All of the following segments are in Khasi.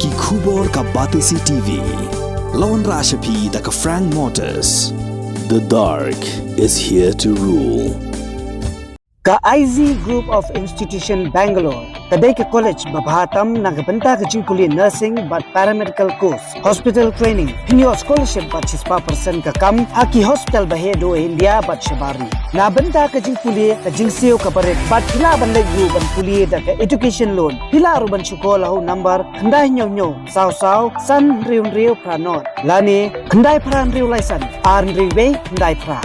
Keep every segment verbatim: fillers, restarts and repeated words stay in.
Ki khubor ka Batesi T V. La wanrah sha phi da ka Frank Motors. The dark is here to rule. Ka I Z Group of Institution Bangalore ka dei ka college ba bha tam na ka bynta ka jingpule nursing bad paramedical course, hospital training, pynïoh scholarship bad shispah percent ka kam ha ki hospital ba heh duh India bad shabar ri. Na bynta ka jingpule, ka jingsiew kaba rit bad phi lah ban leit ruh ban pule da ka education loan. Phi lah ruh ban shu call ha u number khyndai hynñiew hynñiew saw saw san hynriew hynriew phra nod lane khyndai phra hynriew lai san ar hynriew wei khyndai phra.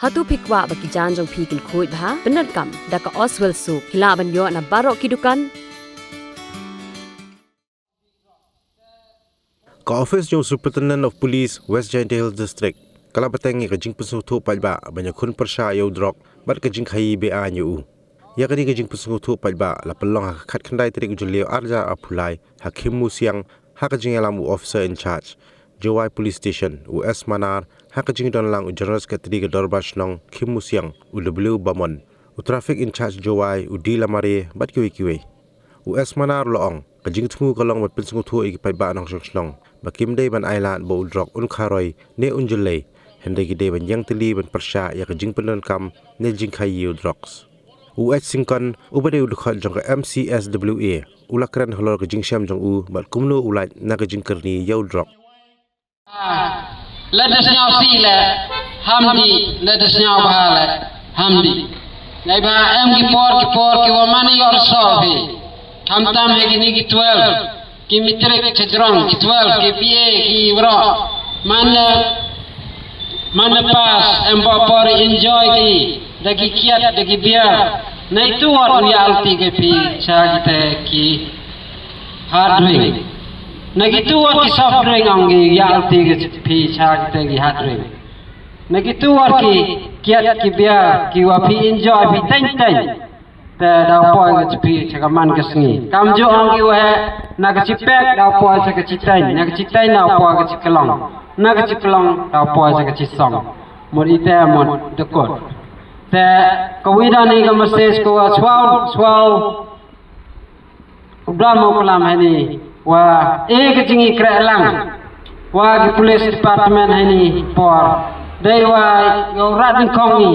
Hato phi kwah ba ki jaiñ jong phi kin khuid bha? Pyndonkam da ka Oswell Soap. Phi lah ban ïoh na baroh ki dukan. Ka Office jong u Superintendent of Police, West Jaintia Hills District, ka la bteng ïa ka jingpynsngewthuh paidbah ban ïakhun pyrshah ïa u drok bad ka jingkhaïi be-aiñ ïa u. Ïa kane ka jingpynsngewthuh paidbah la pynlong ha ka khatkhyndai tarik u Jylliew arhajar arphew lai ha Khimmusiang, ha ka jingïalam u Officer in Charge, Jowai Police Station, u S Manar, ha ka jingdonlang u General Secretary ka Dorbar Shnong Khimmusiang, u W Bamon, u Traffic in Charge Jowai, u D Lamare, bad kiwei kiwei. U S Manar u la ong, ka jingthmu ka long ban pynsngewthuh ïa ki paidbah nongshong shnong ba kim dei ban ailad ba u drok un kharoi ne un jyllei, hynrei ki dei ban ïeng tylli ban pyrshah ïa ka jingpyndonkam ne jingkhaïi ïa u drugs. U H Syngkon, uba dei u dkhot jong ka M C S W A, u la kren halor ka jingshem jong u bad kumno u lait na ka jingkyrni ïa u drok. Lada sñiaw sih leh, ham dih, lada sñiaw bha leh, ham dih. Neibhah em ki por, ki por, ki wa man ïoh soh phi. Khamtam ha kini ki twelve, ki matric chajrong, ki twelve, ki B A, ki waroh. Man la, man la pass, em ba por enjoy ki, da ki kiad, da ki beer. Nai tu wat u ïa alti ke phi, cha ki te ki hard drink. Na kitu wat ki soft drink ong ki ïa alti ki phi cha kita ki hard drink. Na kitu wat ki kiad ki beer ki wa phi enjoy phi teng teng. Te daw poi ka chi phi cha ka man ka sngi. Kam ju ong ki wa he na ka chi pek daw poi cha ka chi teng. Na ka chi teng daw poi ka chi klong. Na ka chi klong daw poi cha ka chi song. Mut ite mut dekut. Te ka wi da ni ka message ko wa swaw swaw. U dam u klam hani wa e ka jingïakhreh lang wa ki police department hani por dei wa ïa u rat dingkhong i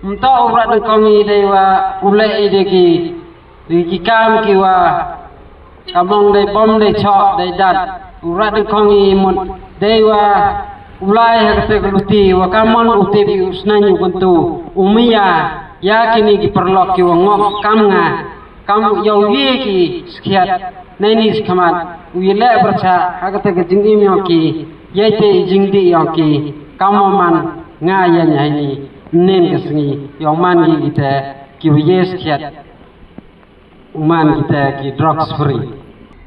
mto u rat dingkhong i dei wa u leh i dei ki dei ki kam ki wa ka mong dei bom dei chok dei dat u rat dingkhong i mut dei wa u lai ha kata ka luti wa ka mon u tip u sneng u kuntu u mia ïa kini ki paralok ki wa ngok kam nga. Kam ïa u ye ki skhiat nei ni skhamat u ye leh byrcha ha kata ka jingim ïong ki ïa te jingdi ïong ki kam man nga ïa nya ni nen ka sngi ïong man ki kita ki u ye skhiat u man kita ki drugs free.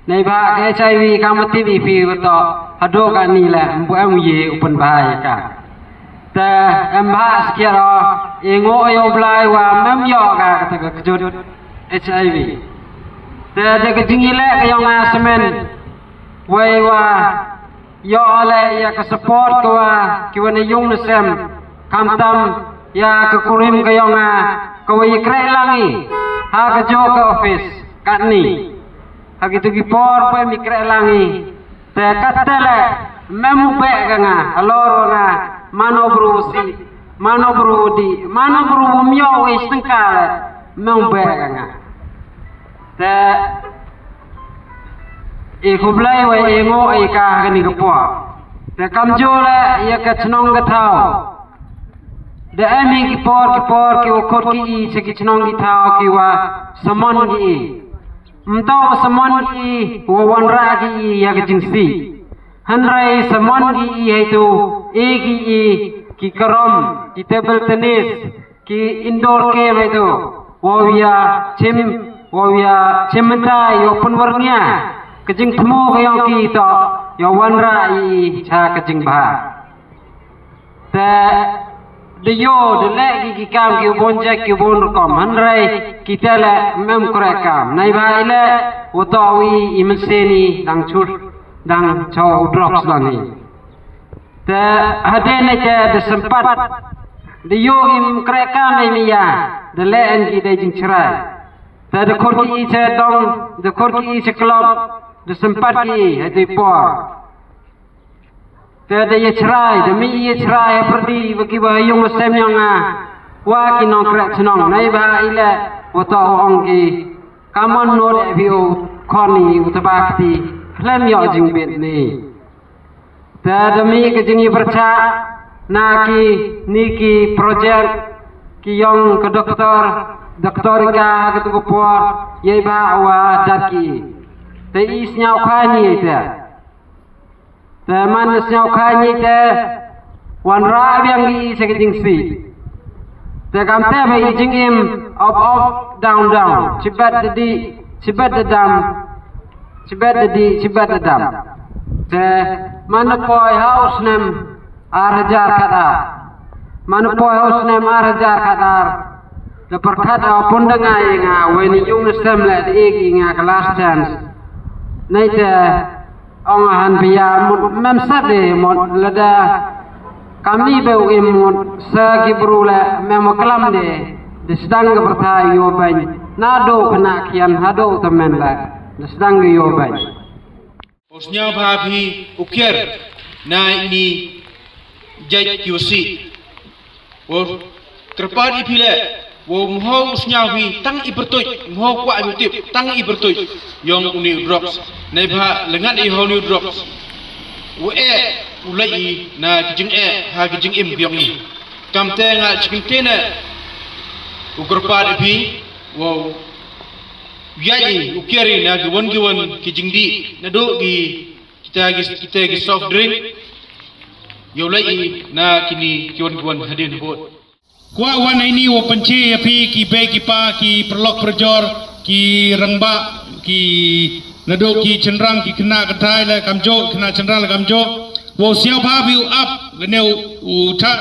Nei ba ka H I V kam ti bi pi to hado ka ni le mbu em ye u pen ba ïa ka. Te em ba skhiat ro i ngo ïa u Blai wa mem ïoh ka kata ka kjut H I V. Te da ka jingïaleh ka ïong nga semen wei wa ïoh leh ïa ka support ka wa ki wa na yung na sem khamtam ïa ka kurim ka ïong nga ka wa ïa kreh lang i ha ka jok ka office katni ha kitu ki por ba mi kreh lang i. Te katte le mem u beh ka nga halor wa nga mano bru si mano bru di mano bru myo we sengka le mem u beh ka nga. Te i khublei wa i ngo i ka ha kani ka por. Te kam jo le ïa ka chnong ka thaw. Da em hi ki por ki por ki wa khot ki i cha ki chnong ki thaw ki wa samon ki i. Mto samon ki i wa wanrah ki i ïa ka jingsi. Hynrei samon ki i haitu i ki i ki karom ki table tennis ki indoor game haitu wa u ïa chim wa u ïa chim mynta ïa u pynwar nia ka jingthmu ka ïong ki to ïa wanrah i cha ka jingbha. Te de ïoh de leh ki ki kam ki u bun jait ki u bun rukom hynrei ki te leh mem kreh kam. Nai ba i leh u to wi i mynsiem i dang chut dang cho u drugs don hi. Te hadien ne te de sempat de ïoh i mem kreh kam i mi ïa de leh en ki de jingchrai. Te da khot ki i cha dong, da khot ki i cha club, da sympat ki i ha te por. Te da ïa chrai, da mih ïa chrai ha pyrdi bad kiba ha ïung ha sem jong nga, wa ki nongkreh chnong, nai ba i leh, wa toh u ong ki, ka mon nud eh phi u khon i u tba kti, khlem ïoh jingbit ni. Te da mih ka jingïapyrshah na kine ki project ki ïong ka doktor, doktor i ka ha katu ka por, ïai ba wa dat ki. Te i sñiaw kha ni te. Te man sñiaw kha ni te, wanrah biang ki sa ka jingsih. Te kam te ba i jingim up up down down, chibet da dih, chibet da dam, chibet da dih, chibet da dam. Te man poi ha u snem ar hajar khatar. Man poi ha u snem ar hajar khatar. Da pyrkhat ha pun da ngai nga wen yung na sem le da ik nga ka last chance. Nai te ong han pia mut mem sat de mut lada kami be u im mut sa ki bru le mem klam de. Da sdang ka pyrthai yo bang. Na do kena kian ha do tamen le. Da sdang yo bang. U sñiaw bha phi u kiar na ini jait ki wasi. U kyrpad i phi le, u mho u sñiaw phi tang i pyrtuit, mho kwah i tip tang i pyrtuit. Yong uni u drugs, nei bha lengat i ho uni u drugs. U eh, u lei i na ki jing eh, ha ki jing im yong i. Kam te nga chikin te ne, u kyrpad i phi, u Ïa i u kiari na ki wan ki wan ki jingdih na do ki kita ki kita ki soft drink. Ïa u lai i na kini ki wan ki wan hadien bot. Kwah wan ini wa pynche ïa phi ki bei ki pa ki perlok perjor ki rangbah ki na do ki chynrang ki kena katai la kamjo kena chynrang la kamjo. Wa u siaw ba bi u ap lane u ta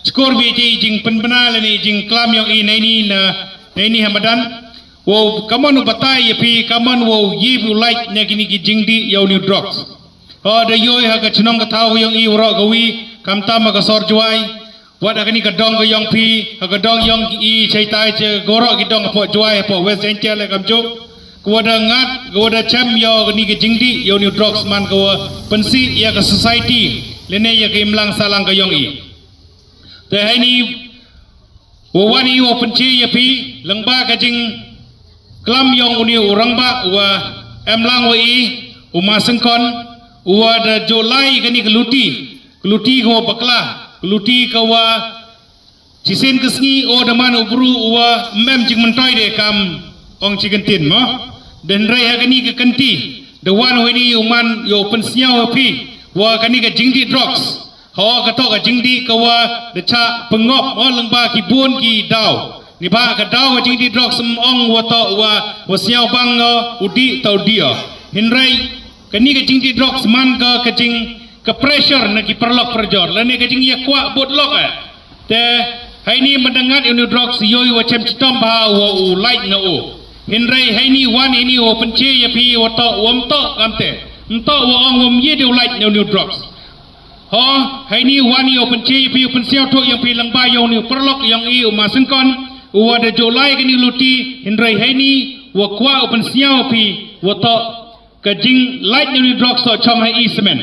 chkor bi ti jing pynbna lane jing klam yong i na ini na ini hamadan. Wow, kaman u batai ïa phi, kaman wow ïa phi u lait na kini ki jingdih ïa u new drugs. Ho da ïoi ha ka chnong ka thaw yong i u roh ka wi, kam tam ha ka sor Jwai. Wat ha kani ka dong ka yong phi, ha ka dong yong i chai tai che go roh ki dong ha po Jwai, ha po West Jaintia le kam juk. Ka wa da ngat, ka wa da chem ïa kani ka jingdih ïa u new drugs man ka wa pynsi ïa ka society, lene ïa ka imlang salang ka yong i. Te haini Wa wan i wa pynche ïa phi, lyngba ka jingklam yong uni u rangbah, wa em lang wa i, u ma syngkon, wa da jolai kani ka luti, ka luti ka wa bakla, ka luti ka wa chisien ka sngi, o da man u bru, wa mem jingmyntoi de kam ong chi kyntin mo. Da hynrei ha kani ka kynti, da wan wa ini u man, yow pynsñiaw wa phi, wa kani ka jingdih drugs. Hawa ka toh ka jingdih ka wa da chah pengop o lyngba ki bun ki daw. Ni ba ka daw ka jingdih drugs ym ong wa toh wa wa siaw bang o u dih tau dih o. Hynrei kani ka jingdih drugs man ka ka jing ka pressure na ki paralok parajor lane ka jingïakwah bud lok eh. Te haini mynda ngat ïa u drugs ïohi wa chem chitom bha wa u lait na u. Hynrei haini wan haini wa pynche ïa phi wa toh wa ym toh kamte. Ym toh wa ong wa ym ïa de u lait na u drugs. Ho, haini wan ïa u pynche ïa phi u pynsiaw thuh ïa phi lyngba ïa uni u paralok ïa i u ma syngkon, u wa da jolai kani luti, hynrei haini wa kwah u pynsiaw phi, wa toh ka jinglait na uni drugs toh chong ha i semen.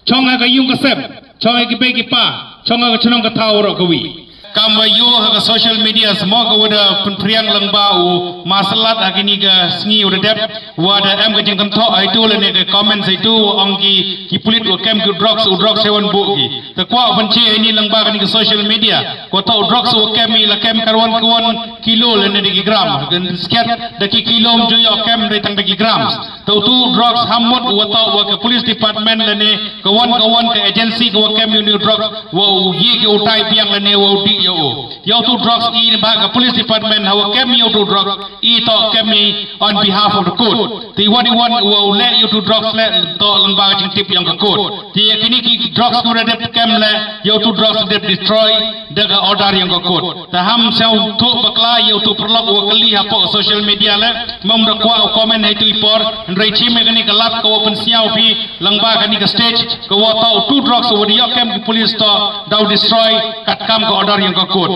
Chong ha ka yung ka sem, chong ha ki bei ki pa, chong ha ka chnong ka thaw roh ka wi. Kam wa ïoh ha ka social media, mo ka wa da pynpriang lyngba u masalat ha kini ka sngi u da dep, wa da em ka jingkynthoh ha itu lane ka comments ha itu, wa ong ki, ki pulit wa kem ki drugs, u drugs ha wan buh ki. Te kwah u pynche haini lyngba kani ka social media, wa toh u drugs wa kem i la kem ka wan ka wan kilo lane da ki gram, kan sket da ki kilo ym ju ïoh kem da tang da ki grams. Te utu u drugs ham mut wa toh wa ka police department lane ka wan ka wan ka agency ka wa kem uni u drugs wa u ïa ki u tai biang lane wa u dih ïa u. Ïa utu u drugs i ne ba ka police department ha wa kem ïa utu u drugs i toh kem i on behalf of the court. Te wan i wan wa u leh ïa utu u drugs leh toh lyngba ka jingtip ïa ka court. Te ïa kini ki drugs ku da dep kem leh ïa utu u drugs dep destroy Da ka order ïong ka court. Te ham sngewthuh bakla ïa utu u paralok uwa kylli hapoh social media leh. Mem da kwah u comment ha itu i por. Hynrei chim ïa kane ka lad ka wa pynsngew phi lyngba kane ka stage. Ka wa toh utu u drugs uwa da ïoh kem ki police toh da u destroy katkam ka order ïong ka court.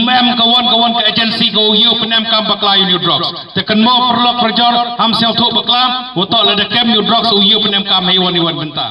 Mem ka wan ka wan ka agency ka wa ïoh pynemkam bakla ïa une u drugs. Te kynmaw paralok parajor ham sngewthuh bakla. Wa toh lada kem ïa u drugs u ïoh pynemkam ha iwan iwan bynta.